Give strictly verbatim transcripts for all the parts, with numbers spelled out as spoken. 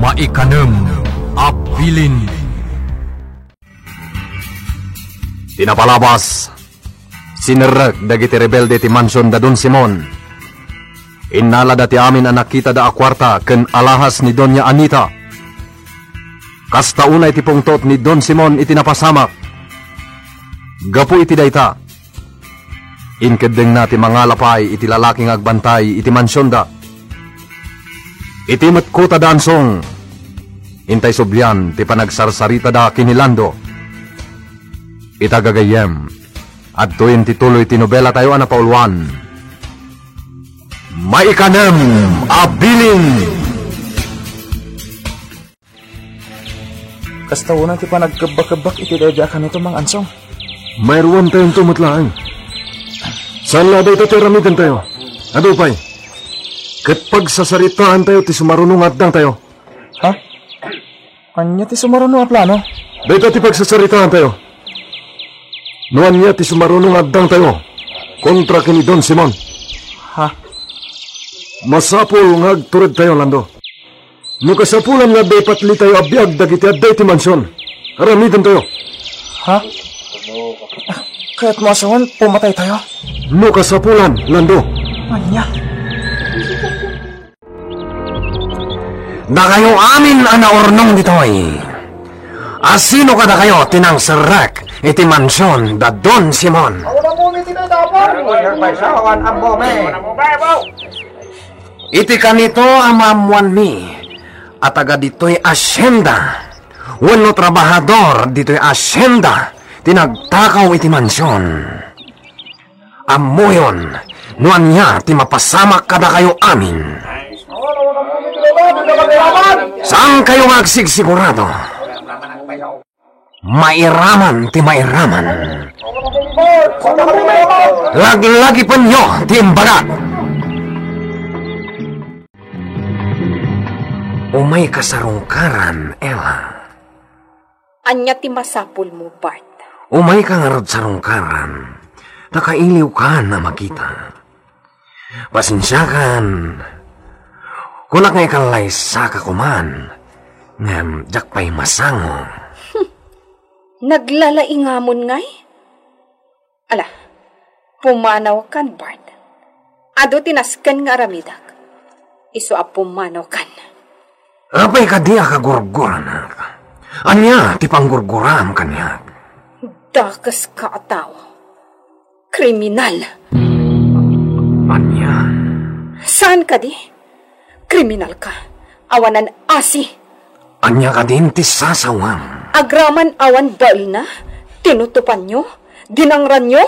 Maikanem a bilin. Ti napalabas, sinerrek dagiti rebelde ti mansion da Don Simon. Innalada ti amin a nakitada a kuarta ken alahas ni Doña Anita. Kasta unay ti pungtot ni Don Simon iti napasamak. Gapu iti dayta, inkeddengna ti mangala pay iti lalaki nga agbantay iti mansionda. Iti met kuta da Ansong, intay sublian ti panagsarsaritada ken ni Lando. Ita gagayyem, adtoyen ti tuloy ti nobelatayo a napauluan, Maikanem a Bilin. Kasta unay ti panagkebbakebbak iti daydi a kanito, Mang Ansong. Mairuantayonto met laeng. Saan la dayta ti aramidentayo. Adu pay. Ket pagsasaritaantayo ti sumaruno nga addangtayo. Ha? Ania ti sumaruno a plano? Dayta ti pagsasaritaantayo. No ania ti sumaruno nga addangtayo kontra ken ni Don Simon. Ha? Masapul nga agturedtayo, Lando. No kasapulan nga adda ipatlitayo a biag dagiti adda iti mansion, aramidentayo. Ha? Ah, kayatmo a sawen, pumataytayo? No kasapulan, Lando. Ania? Dakayo amin a naurnong ditoy. Asino kadakayo ti nangserrek iti mansion da Don Simon? Awan ammomi ti natapang. Awan ammomi. Awan ammomi. Iti kanito a maammoanmi a taga ditoy hacienda wenno trabahador ditoy hacienda ti nagtakaw iti mansion. Ammoyon no ania ti mapasamak kadakayo amin. Saankayo nga agsigsigurado. Mairaman ti mairaman. Laglagipenyo ti imbagak. Umayka sarungkaran, Ella. Ania ti masapulmo, Bart? Umayka ngarud sarungkaran, ta kailiwkan a makita. Pasensiakan. Kunak nga ikallaysaka koman, ngem diak pay masango. Naglalaingamon ngay? Ala, pumanawkan, Bart. Adu ti nasken nga aramidek. Isu a pumanawkan. Apay kadi a kagurguranak? Ania ti panggurguram kaniak? Dakeska a tao. Kriminal. Ania? Saan kadi? Kriminalka. Awanan asi. Ania kadin ti sasawam? Agraman awan baelna, tinutupanyo, dinangranyo?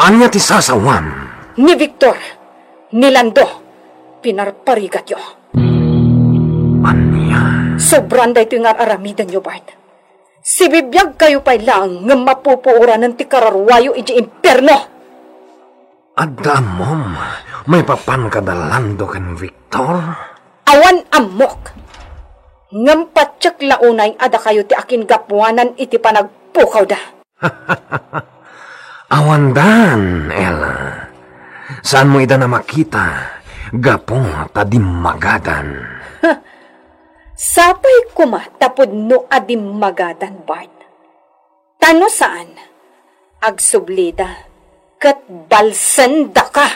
Ania ti sasawam? Ni Victor, ni Lando, pinarparigatyo. Ania? Sobran daytoy nga ar-aramidenyo, Bart. Sibibiagkayo pay laeng ngem mapupuoranen ti kararuayo idiay impierno. Adda ammom maipapan kada Lando ken Victor? Awan ammok. Ngem patiek la unay a dakayo ti akingapuanan iti panagpukawda. Awandan, Ella. Saanmo ida a makita gapu ta dimmagadan. Sapay koma ta pudno a dimmagadan, Bart. Ta no saan, agsublida ket balsendaka.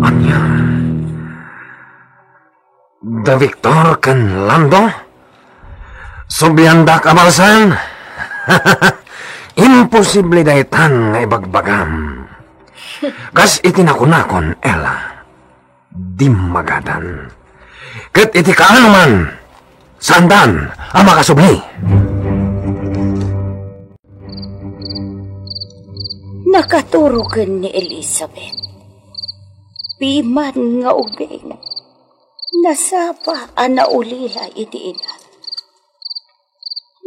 Ania? Da Victor ken Lando? Subliandak a balsen? Imposible daytan nga ibagbagam. Kas iti nakunakon, Ella. Dimmagadan. Ket iti kaanoman, saandan a makasubli. Nakaturo ken ni Elizabeth. Piman nga ubing, nasapa a naulila iti ina.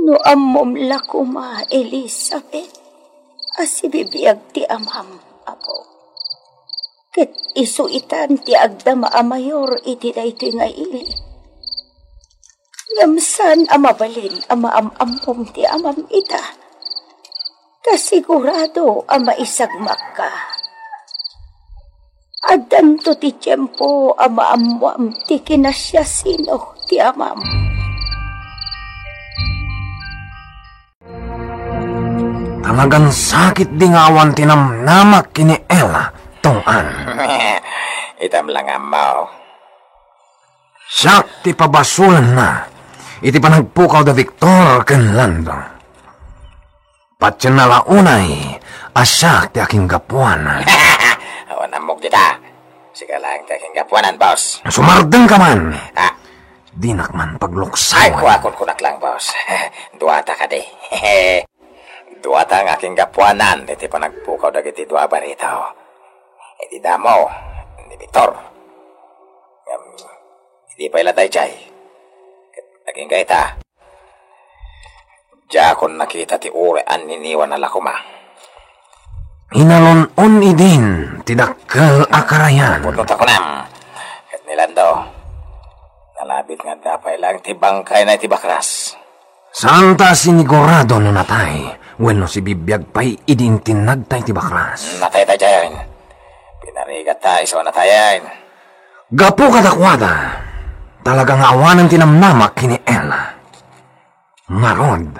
No ammom la koma, Elizabeth, a sibibiag ti amam, apo. Ket isu itan ti agdama a mayor iti daytoy nga ili. Ngem saan a mabalin a maam-ammom ti amam ita. Ta sigurado a maisagmakka. Addanto ti tiempo a maammoam ti kinasiasino ti amam. Talagan sakit di nga awan ti namnamak ken ni Ella, Tong-an. Itam lang ammo. Siak ti pabasolanna iti panagpukaw da Victor ken Lando. Patienna la unay a siak ti akinggapuan. Awan ammok dita. Sika lang ti akinggapuanan, boss. Sumardengka man. Ah. Dinak man pagluksaw. Ay, kuakon kunak lang, boss. Duata kadi. Duata nga akinggapuanan iti panagpukaw dagiti dua a barito. Iti damo ni Victor. Ngem, idi pay la daydiay, ket nagingga ita. Diakon nakita ti uray anniniwan a la koma. Inalon-on idin ti dakkel a karayan. Pudno ta kunam, ket ni Lando, nalabit nga adda pay laeng ti bangkayna iti bakras. Saanta a sinigurado no natay wenno sibibiag pay idi intinnagta iti bakras. Natay daydiayen. Pinarigatta isu a natayen. Gapu kadakuada, talaga nga awanen ti namnamak ken ni Ella. Ngarud,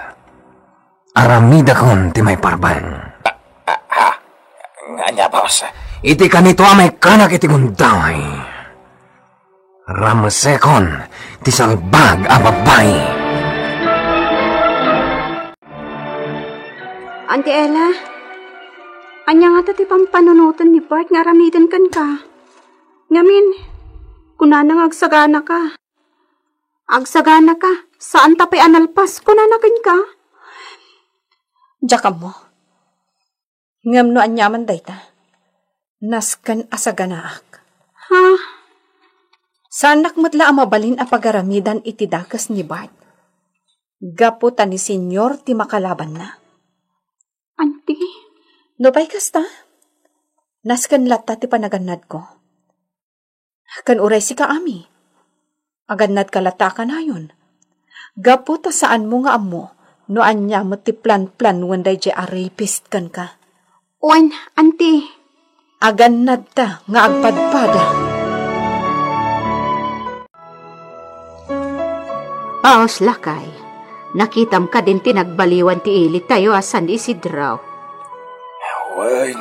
aramidakon ti maiparbeng. Ah, ah, ha? Nga ania, boss? Iti kanito a maikkanak iti gundaway, ramesekon ti salbag a babbai. Auntie Ella, ania ngata ti pampanunoten ni Bart nga aramiden kenka? Ngamin, kunana nga agsaganaka. Agsaganaka, saanta pay a nalpas, kunana kenka. Diak ammo. Ngem no aniaman dayta, nasken a saganaak. Ha? Saannak met la a mabalin a pagaramidan iti dakes ni Bart. Gapu ta ni Senyor ti makalabanna. Auntie? No pay kasta, nasken latta ti panagannadko. Ken uray sika, Ami. Agannadka latta a kanayon. Gapu ta saanmo nga ammo no ania met ti planplan wen daydiay a rapist kenka. Wen, Auntie. Agannadta nga agpadpada. Aos, lakay. Nakitam kadin ti nagbaliwan ti ilittayo a San Isidro? Wen,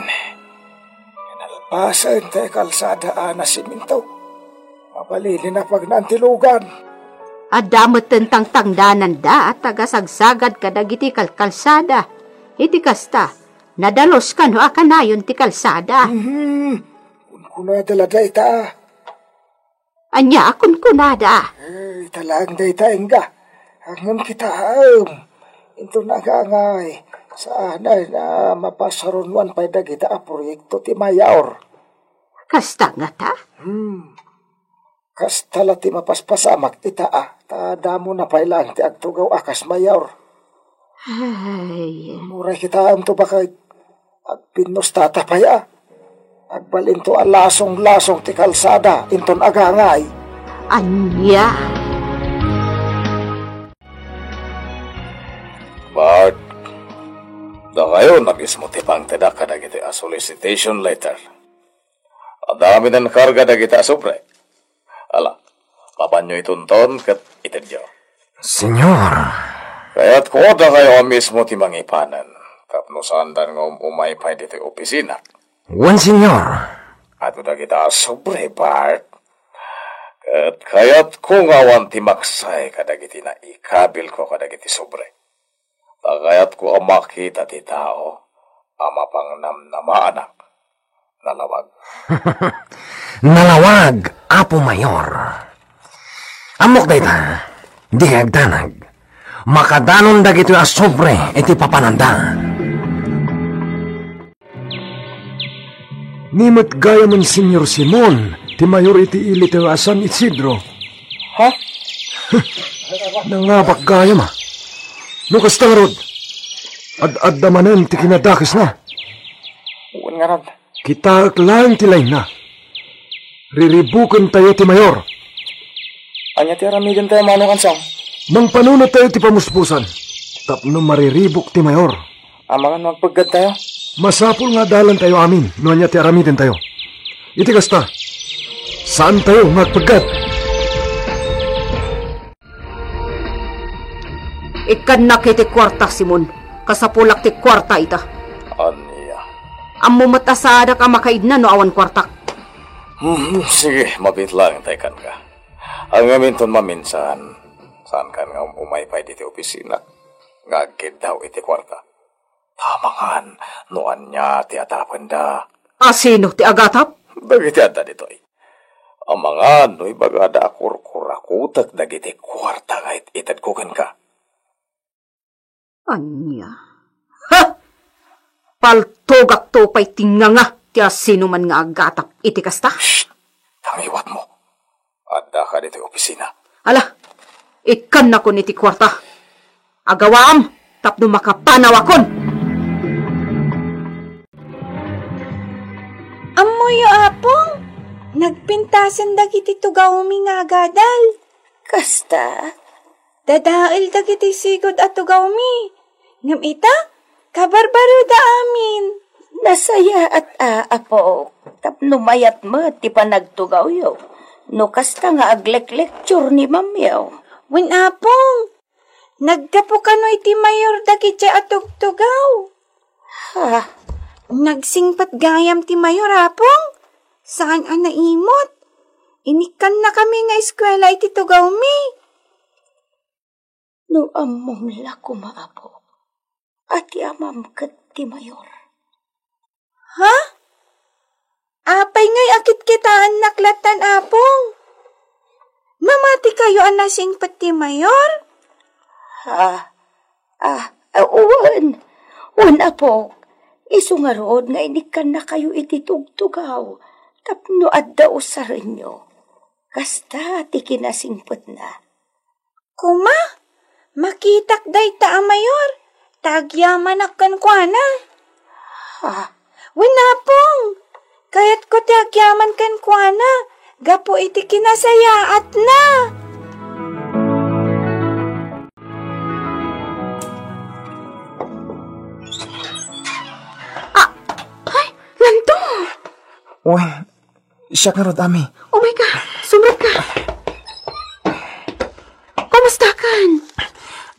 nalpasen ti kalsada a nasiminto. Mabalin a pagnaan ti lugan. Adda metten tangtangdananda a tagasagsagat kadagiti kalkalsada. Iti kasta, nadalus kano a kanayon ti kalsada. Mhm. Kunkunada la dayta. Ania a kunkunada? Eh, ita laeng dayta, ingga. Ngem kitaem, inton agangay, saan a mapasarunoan pay dagita a proyekto ti mayor. Kasta ngata? Hmm. Kasta la ti mapaspasamak ita a, ta damona pay laeng ti agtugaw a kas mayor. Ay. Uray kitaemto baket. Agpinnustata pay a. Agbalinto a lasong-lasong ti kalsada inton agangay. Ania? Bart, dakayo na mismo ti pangtedak kadagiti a solicitation letter. Adda amin a karga dagiti a sobre. Ala, mapanyo itunton ket itedyo. Senyor. Kayatko dakayo a mismo ti mangipanen, tapno saandan nga um-umay pay ditoy opisina. Wen, senyor. Adu dagita a sobre, Bart. Ket kayatko nga awan ti maksay kadagiti naikabilko kadagiti sobre. Ta kayatko a makita ti tao a mapangnamnamaanak. Nalawag. Nalawag, Apo Mayor. Ammok dayta, dikay agdanag. Makadanon dagitoy a sobre iti papananda. Ni met gayamen, Senyor Simon, ti mayor iti ili ti San Isidro. Ha? Nangabak gayam a. No kasta ngarud, ad-adda manen ti kinadakesna. Wen ngarud. Kitaek laeng ti laingna. Riribukentayo ti mayor. Ania ti aramidentayo, Manong Kansang? Mangpanunot tayo ti pamuspusan tapno mariribuk ti mayor. Amangan no agpeggad tayo? Masapul nga adalan tayo amin no ania ti aramiden tayo. Iti kasta, saantayo nga agpeggat. Ikkannak iti kuarta, Simon. Kasapulak ti kuarta ita. Ania? Ammo met a saadak a makaidna no awan kuartak. Hmm, sige, mabiit laeng ta ikkanka. Ngamin inton maminsan, saankan nga um-, umay pay ditoy opisina nga agkiddaw iti kuarta. Ta amangan no ania ti atapenda. A sino ti agatap? Dagiti adda ditoy. Amangan no ibagada a kurkurakutek dagiti kuarta nga it-itedko kenka. Ania? Ha! Paltogakto pay ti nganga ti asinoman nga agatap iti kasta? Shh! Tangiwatmo. Addaka ditoy opisina. Ala, ikkannakon iti kuarta. Agawaam tapno makapanawakon. Ammoyo, Apong, nagpintasen dagiti tugawmi nga agadal. Kasta? Dadael dagiti sigud a tugawmi. Ngem ita, kabarbaroda amin. Nasayaat a, Apo, tapno mayat met ti panagtugawyo. No kasta nga agleklektior ni Mamyo. Wen, Apong, naggapu kano iti mayor dagiti a tugtugaw. Ha? Nagsingpet gayam ti mayor, Apong. Saan a naimot. Inikkannakami nga eskuela iti tugawmi. No ammom la koma, Apo, a ti amam ket ti mayor. Ha? Apay ngay a kitkitaennak lattan, Apong? Mamatikayo a nasingpet ti mayor? Ha? Ah, ah, wen. Wen, Apok. Isu ngarud nga inikkannakayo iti tugtugaw tapno adda usarenyo. Kasta ti kinasingpetna. Koma, makitak dayta a mayor, ta agyamanak kenkuana. Ha? Wen, Apong, kayatko ti agyaman kenkuana gapu iti kinasayaatna. Ah, ay, Lando! Wen, siak ngarud, Ami. Oh my God! Sumrek ka! Kumusta kan?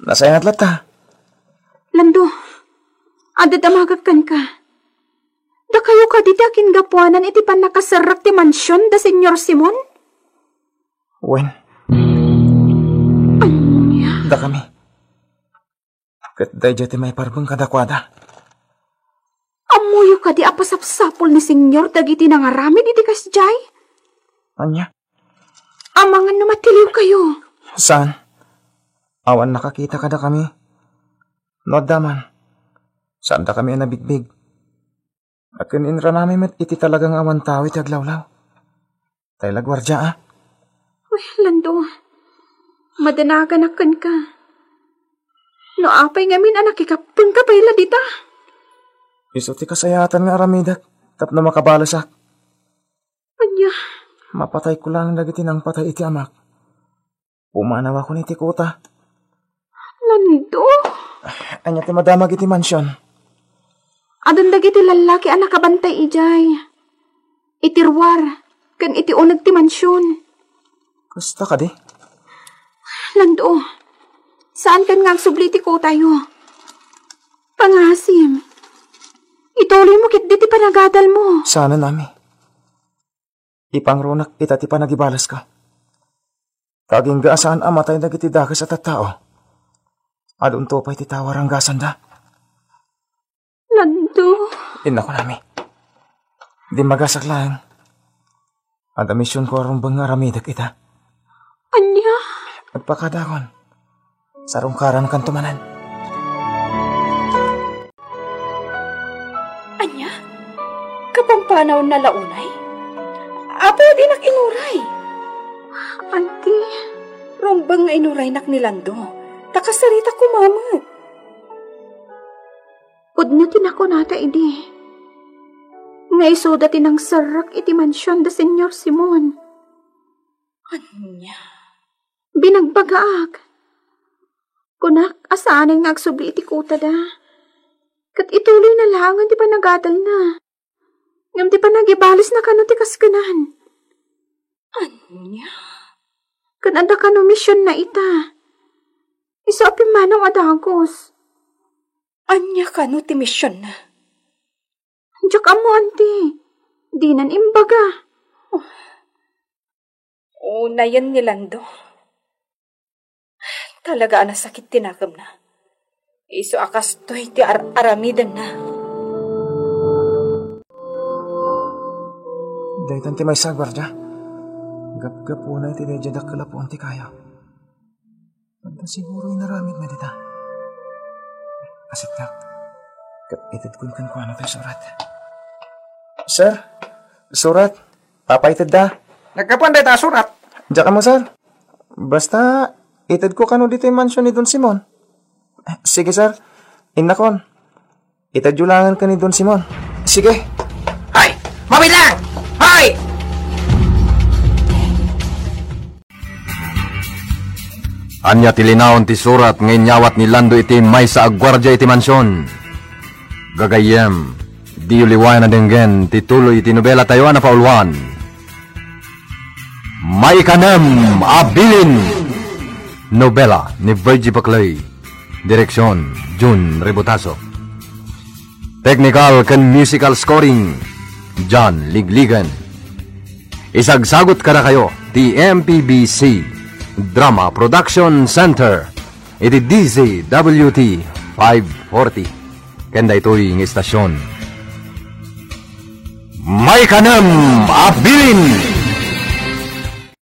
Nasayaat latta. Lando, adda damagak kenka. Dakayo kadi ti aginggapuanan iti pannakaserrek ti mansion da Señor Simon? Wen. Ania? Dakami. Ket daydiay ti maiparbeng kadakuada. Ammoyo kadi a pasapsapul ni Señor dagiti nangaramid iti kasdiay? Ania? Amangan no matiliwkayo. Saan? Awan nakakita kadakami. No adda man, saandakami a nabigbig. Ken inranami met iti talaga nga awan tao iti aglawlaw. Tay la guardia, a? Uy, Lando, madanaganak kenka. No apay ngamin a nakikappengka pay la dita? Isu ti kasayaatan nga aramidek tapno makabalesak. Ania? Mapatayko laeng dagiti nangpatay iti amak. Pumanawakon iti kuta. Lando? Ania ti madamag iti mansion? Adun dagiti lallaki a nakabantay idiay. Iti ruar, ken iti uneg ti mansion. Kasta kadi? Lando, saan ken nga agsubli iti kutayo. Pangasim, ituloymo ketdi ti panagadalmo. Saanen, Ami. Ipangrunak ita ti panagibalesko. Ta agingga a saan a matay dagiti dakes a tattao, adunto pay ti tao a ranggasanda. Lando. Innakonami. Dimmagasak laeng. Adda misionko a rumbeng nga aramidek ita. Ania? Agpakadakon. Sarungkarankanto manen. Ania? Kapampanawenna la unay? Apay a dinak inuray? Auntie. Rumbeng nga inuraynak ni Lando. Ta kasarita koma met. Pudno ti nakunata idi. Nga isuda ti nangserrek iti mansion da Señor Simon. Ania? Binagbagaak. Kunak a saanen nga agsubli iti kutada. Ket ituloyna laengen ti panagadalna. Ngem ti panagibalisna kano ti kaskenan. Ania? Ken adda kano missionna ita. Isu a pimmanaw a dagus. Ania kano ti missionna? Diak ammo, anti. Dinan imbaga. Unayen ni Lando. Talaga a nasakit ti nakemna. Isu a kastoy ti ar-aramidenna. Daytan ti maysa a guardia. Gapgapuna iti daydiay dakkel a puon ti kayo. Anta siguro inaramidna dita. Asitnak. Ket itedkon kenkuana toy surat. Sir, surat. Papa, itedda. Naggapuan dayta a surat. Diak ammo, sir. Basta, itedko kano ditoy mansion ni Don Simon. Eh, sige, sir. Innakon. Itedyo laengen ken ni Don Simon. Sige. Hoy! Mabilang! Hoy! Ania ti linaon ti surat nga inyawat ni Lando iti maysa a guardia iti mansion? Gagayyem, diyo liwayan a denggen ti tuloy iti nobela tayo a napauluan, Maikanem a Bilin. Nobela ni Virgie Paclay. Direksion, Jun Rebotazo. Technical ken musical scoring, John Ligligan. Isagsagut kadakayo ti M P B C Drama Production Center iti D Z W T five forty. Ken daytoy nga istasion, Maikanem a Bilin.